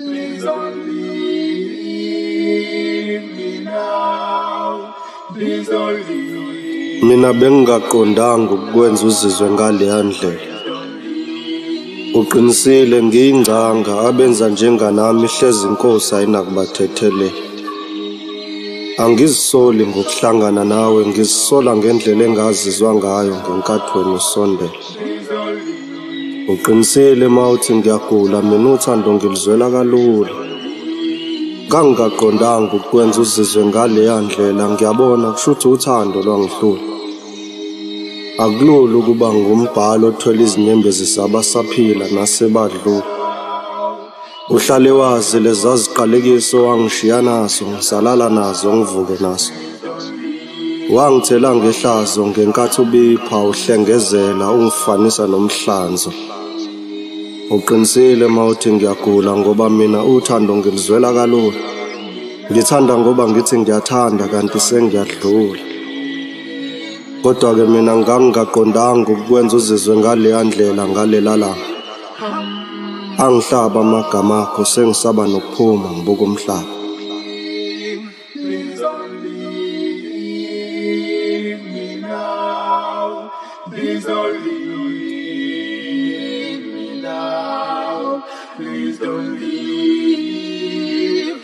Please don't leave me now. Please don't leave. Mina bengingaqondanga ukukwenza uzizwe ngaleya ndlela. Uqinisile ngiyingcanga abenza njenganami hlezi inkosi ayinakubathethelela. Angizisoli ngokuhlangana nawe, ngizisola ngendlela engazizwa ngayo ngenkathi wena usondela. Uqinisile mawuthi ngiyagula, mina uthando ngiluzwela kalula. Ngangingaqondanga ukukwenza uzizwe ngaleya ndlela, ngiyabona kushuthi uthando lwangihlula. Akulula ukuba ngumbhalo othwele izinyembezi zabasaphila nasebadlula. Uhlale wazi leza ziqalekiso wangishiya nazo, ngisalala nazo ngivuke nazo. Wangithela ngehlazo ngenkathi ubipha uhlengezela ungifanisa nomhlanzo. Uqinisile mawuthi ngiyagula ngoba mina uthando ngiluzwela kalula. Ngithanda ngoba ngithi ngiyathanda kanti sengiyadlula. Kodwa-ke mina ngangingaqondanga ukukwenza uzizwe ngaleya ndlela ngalela langa. Angihlaba amagama akho sengisaba nokuphuma ngibuka umhlaba. Please don't leave me now. Please don't leave me now. Please don't leave.